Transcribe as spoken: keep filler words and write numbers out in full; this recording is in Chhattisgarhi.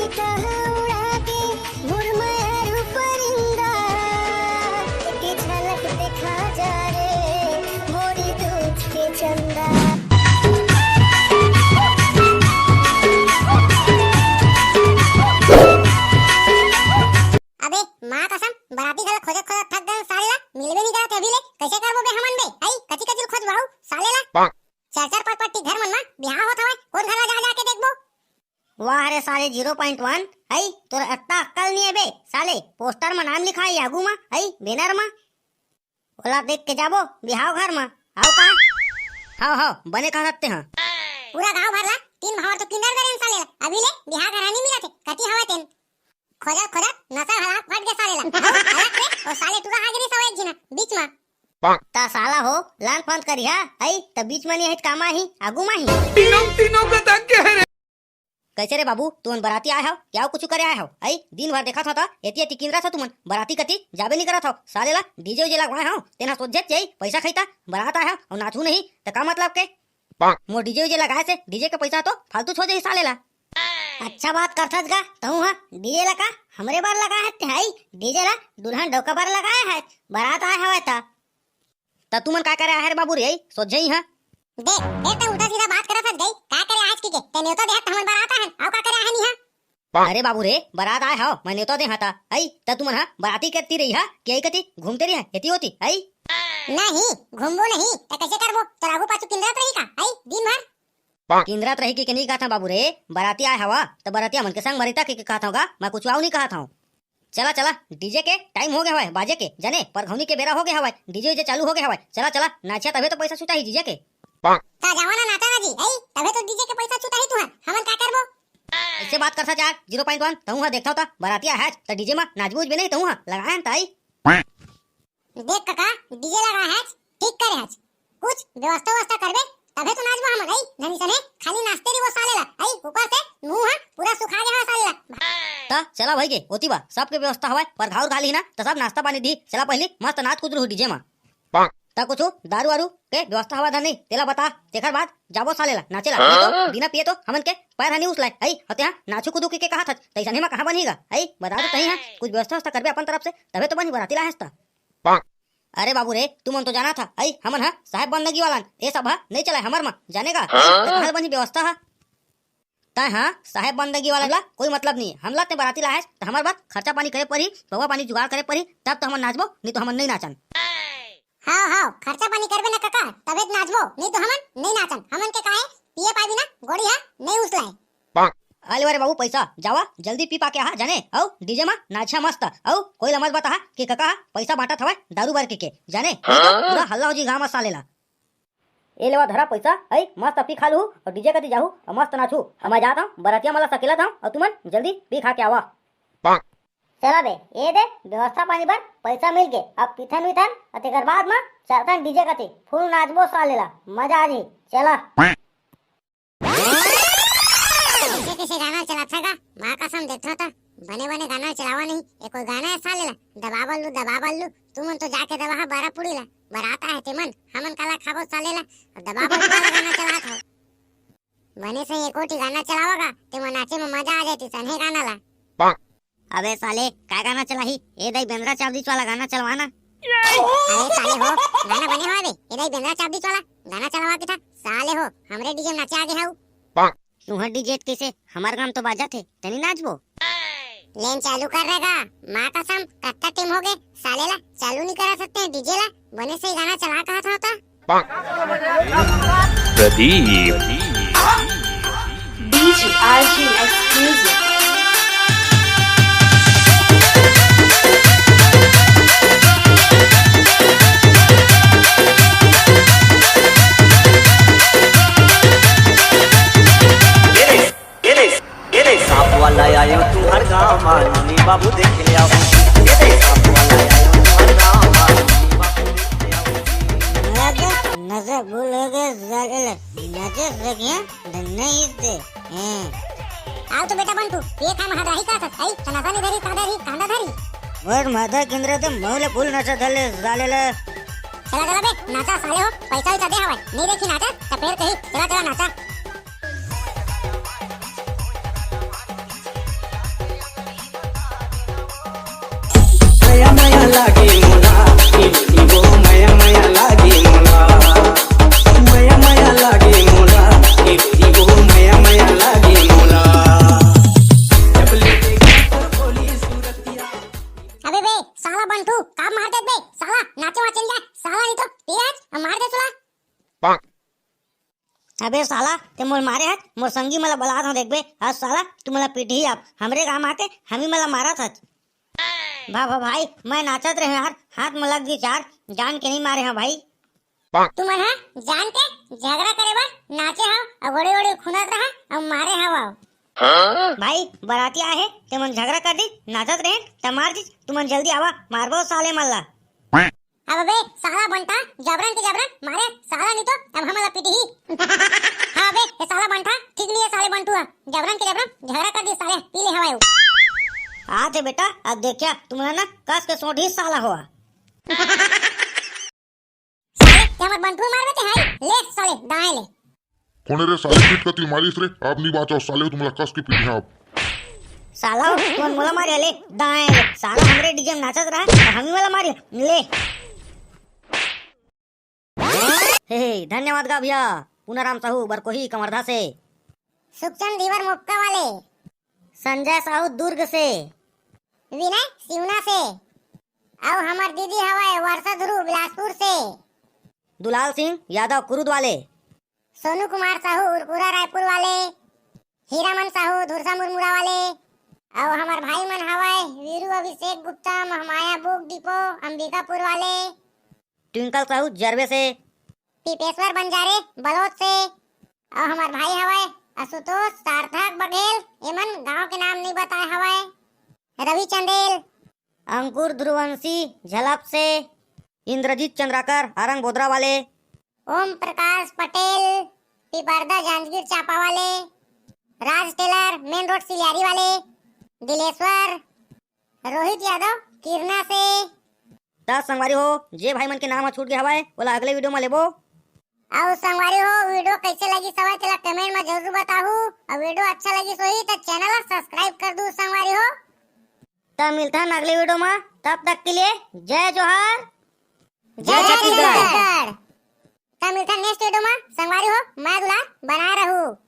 कहाँ उड़ा के मुरमरू परिंदा, एक झलक देखा जा रे, मोरी दूध के चंदा। अबे माँ कसम, बराती घला खोजत खोजत थक गन साले ला, मिलबे नहीं करत अभी ले। कैसे करबो बे हमन बे? आई कति कति खोजबो हऊ साले ला? चार चार पाँच पाँच ठी घर मन मा बिहाव होत हवय, कोन घर ला जा जा के देखबो? वाह रे साले जीरो पॉइंट वन, हई तोर अत्ता अक्कल नहीं है बे साले। पोस्टर मा नाम लिखा है आगू मा, हई बैनर मा, ओला देख के जाबो बिहाव घर मा। आओ कहाँ? हाव हाव, बने कहा रखते हाँ। पूरा गांव भर ला तीन भावर तो किंदर दरेन साले ला, अभी ले बिहाव घर नहीं मिला थे, कति हवा तेन। खोजत खोजत नसा हला फट गे साले ला। हाव, अलग से ओ साले टूरा हागरी सवा एक झिना बीच मा। ता साला हो, लान फान करिहा, हई, त बीच म नी हई त कामा ही, आगू म ही। तीनों, तीनों का तक के है रे। कैसे रे बाबू, तुमन बराती आए हव, क्या कुछ करे आए हव? हई, दिन भर देखत हव त एती एती किंदरत हव तुमन, बराती कती जाबे नी करत हव। साले ला डीजे उजे लगवाए हव, तेन ह सोझेच यही पैसा खइता, बरात आए हव अउ नाचहू नहीं, त का मतलब के? मोर डीजे उजे लगाए से डीजे के पैसा तो फालतू हो जाही साले ला। अच्छा बात करथस गा, तहूं ह डीजे ला का हमरे बर लगाए हस ते हई? डीजे ला दुल्हन डौका बर लगाए हस, बरात आए हवय त। त तुमन का करे आहे रे बाबू रे, सोझे ही ह। दे, फेर त उल्टा सीधा बात करत हस गई। का करे आज की के? ते नेवता देहत हमन बरात आहन, अउ का करे आहन इहां? अरे बाबू रे, बरात आए हव, मैं नेवता दे हता। आई, त तुमन ह बराती करती रही हा, कि आई कती घूमते रही हा, एती होती, आई? नहीं, घूमबो नहीं, त कैसे करबो? तोर आगू पाछू किंदरत रही का? आई, दिन भर? किंदरत रही कि के नहीं कहत हव बाबू रे, बराती आए हवा, त बरातिया मन के संग मरिता के, के कहत हव गा, मैं कुछ आऊ नहीं कहत हव। चला, चला, डीजे के टाइम हो गया हवय, बाजे के, जाने, परघौनी के बेरा हो गया हवय, डीजे उजे चालू हो गया हवय, चला, चला, नाचिया तभे तो पैसा छुटा ही डीजे के। ता जावा ना नाचा ना जी, आई, तभे तो डीजे के पैसा छुटा ही तुहर, हमन का करबो? ऐसे बात करथस यार, जीरो पॉइंट वन, तहूं ह देखथव त बराती आहे आज, त डीजे म नाचबो उचबे नहीं तहूं ह, लगाए हन त आई। देख कका, डीजे लगाए हस, ठीक करे हस, कुछ व्यवस्था व्यवस्था करबे, तभे तो नाचबो हमन, आई, धनी सने, खाली नाचते रहिबो साले ला, आई, ऊपर से मुंह ह पूरा सुखा गया है साले ला। त चला भाई के, ओती बा, सबके व्यवस्था हवय, पर घाउर घाली ना, त सब नाश्ता पानी दी, चला पहली मस्त नाच कूद रहू डीजे म। त कुछ दारू वारू के व्यवस्था हवा धनी, तेला बता, तेखर बाद जाबो साले ला, नाचे ला, नहीं तो बिना पिए तो हमन के पैर हनी उसलाय, हई, हते हाँ, नाचू कुदू के, के कहा था, तैसने मा कहाँ बनी गा, हई, बता दो तही हाँ, कुछ व्यवस्था व्यवस्था करबे अपन तरफ से, तभे तो बनी बराती ला हंसता। अरे बाबू रे, तुमन तो जाना था, हई, हमन हा साहेब बंदगी वाला, ये सब हा नहीं चलाए हमर मा, जाने का, हई, त कहाँ बनी व्यवस्था हा? तय हाँ, साहेब बंदगी वाला ला कोई मतलब नहीं। हमला ते बराती लाहेस, त हमर बर खर्चा पानी करे परी, पौवा पानी जुगाड़ करे परी, तब तो हमन नाचबो, नहीं तो हमन नहीं नाचन। हाव, हाव, खर्चा पानी करबे ना कका, तबे तो नाचबो, नहीं तो हमन नहीं नाचन। हमन के काहे पिए पाबी ना, गोड़ी हा नहीं उसलाए। अले वारे बाबू पैसा, जावा, जल्दी पी पा के आहा, जाने, अउ डीजे मा नाचा मस्त, अउ कोई ला मत बताहा कि कका हा पैसा बांटत हवय दारू बर के, के, जाने, नहीं तो पूरा हल्ला हो जी गाँव मा साले ला। ए लेवा धरा पैसा, हई मस्त पी खा लूहू अउ डीजे कती जाहू अउ मस्त नाचहू। अब मैं जात हंव, बरतिया मन ला सकेलत हंव अउ तुमन जल्दी पी खा के आवा। चला बे, ए दे व्यवस्था पानी बर पैसा मिल गे, अब पीथन वीथन अउ तेकर बाद म चलथन डीजे कती, फुल नाचबो साले ला, मजा आ जाही। चला। कैसे कैसे गाना चलाथा गा? माँ कसम देखथो त बने बने गाना चलावा नहीं। ए कोई गाना है साले ला, दबा बल्लू, दबा बल्लू, तुमन तो जाके दबाहा बारा पूड़ी ला। बरात आहे तेमन, हमन काला खाबो साले ला। अब दबा बल्लू वाला गाना चलात हो। बने से एको ठी गाना चलावा गा, तेमा नाचे में मजा आ जाती सन्हे गाना ला। अबे साले, का गाना चलाही? ए दई बेंदरा चाबदीच वाला गाना चलवा ना। अरे साले हो, गाना बने हवय बे, ए दई बेंदरा चाबदीच वाला गाना चलवा के था। साले हो, हमरे डीजे में नाचे आगे हऊ। तुहर डीजे कैसे? हमर गांव तो बाजत हे, तनी नाचबो। लेन चालू कर रे गा, माँ कसम, कत्ता टेम हो गे, साले ला चालू नहीं करा सकते हैं डीजे ला, बने से ही गाना चला कहा था होता। Pradeep. D J R G exclusive। ये देख, ये देख, ये देख। सांप वाला आयो तुम्हार गाँव मा, नोनी बाबू देख ले आओ। ये देख, सांप वाला आयो तुम्हार गाँव मा, नोनी बाबू देख ले आओ। नजर, नजर भूल हो गए, नजर से क्या? नहीं दे। हैं। आओ तो बेटा बंटू, ये काम हदाही का था, आई, तनासा नहीं धरी, का धरी, कांदा धरी। मोर माथा केंद्र तो मौले फूल नशा धले, साले ले। चला, चला बे, नाचा साले हो, पैसा वैसा दे हवाए, नहीं देखी नाचा, तो फिर कही, चला, चला नाचा। लागे मोला, ए दीदी वो मया मया लागे मोला। मया मया लागे मोला, ए दीदी वो मया मया लागे मोला। जब ले देखा तो बोली सूरतिया। अबे बे, साला बंटू, का मार देत बे? साला, नाचे वाचे जा, साला नहीं तो, पीराज, मार दे साला। अबे साला, ते मोर मारे हच, मोर संगी मला बलात हव देखबे, आज साला, तू मला पीटही अब, हमरे गांव आके, हमी मला मारत हच। भा, भा भाई, मैं नाचत रहे यार, हाथ में लग दी चार, जान के नहीं मारे हव भाई। तुमन ह जान के झगड़ा करे बर नाचे हव, अउ गोड़े गोड़े खुनत रहा, अउ मारे हव। भाई, बराती आए हे, ते मन झगड़ा कर दी, नाचत रहे, त मार दी, तुमन जल्दी आवा, मारबो साले मन ला। अब अबे, साला बंटा, जबरन के जबरन, मारे, साला नहीं तो, अब हमला पीटही। हाँ बे, ये साला बंटा, ठीक नहीं है साले बंटू ह, जबरन के जबरन, झगड़ा कर दी साले, पी ले हवाए। आते बेटा, अब देखिया, तुमन ना, कस के सोंढी साला होवा। साले, ते हमर बंटू मार बेटे हाय। ले साले, दाएं ले। कोने रे साले, पीठ कती मारिस रे, अब नहीं बाँचव साले, तुमला कस के पीटहूँ अब। साला, कोन मोला मारे ले, दाएं ले। साला हमरे डीजे में नाचत रहा, त हमी वाला मारे, ले। हे, हे, धन्यवाद गा भैया, पूनाराम साहू बरकोही कवर्धा से। सुखचंद धीवर मोक्का वाले। संजय साहू दुर्ग से। विनय सिवना से। अउ हमर दीदी हवय वर्षा ध्रुव बिलासपुर से। दुलाल सिंह यादव कुरुद वाले। सोनू कुमार साहू उरकुरा रायपुर वाले। हीरामन साहू धुरसा मुरमुरा वाले। अउ हमर भाई मन हवय वीरू अभिषेक गुप्ता महमाया बुक डिपो अंबिकापुर वाले। ट्विंकल साहू जरवे से। पीपेश्वर बंजारे बलोद से। अउ हमर भाई हवय आशुतोष सार्थक बघेल, एमन गांव के नाम नहीं बताए हवय। रवि चंदेल। अंकुर ध्रुवंशी झलप से। इंद्रजीत चंद्राकर आरंग बोदरा वाले। ओम प्रकाश पटेल पिपरदा जांजगीर चांपा वाले। राज टेलर मेन रोड सिलियारी वाले। दिलेश्वर। रोहित यादव किरना से। त संगवारी हो, जे भाई मन के नाम ह छूट गे हवय, ओला अगले वीडियो म लेबो। अउ संगवारी हो, वीडियो कैसे लगिस हवय, तेला कमेंट म जरूर बताहू। अउ वीडियो अच्छा लगिस होही, त चैनल ला सब्सक्राइब कर दू संगवारी हो। त मिलथन अगले वीडियो म, तब तक के लिए जय जोहार, जय जय छत्तीसगढ़। छत्तीसगढ़। त मिलथन नेक्स्ट वीडियो म, संगवारी हो, मया दुलार बनाए रहू।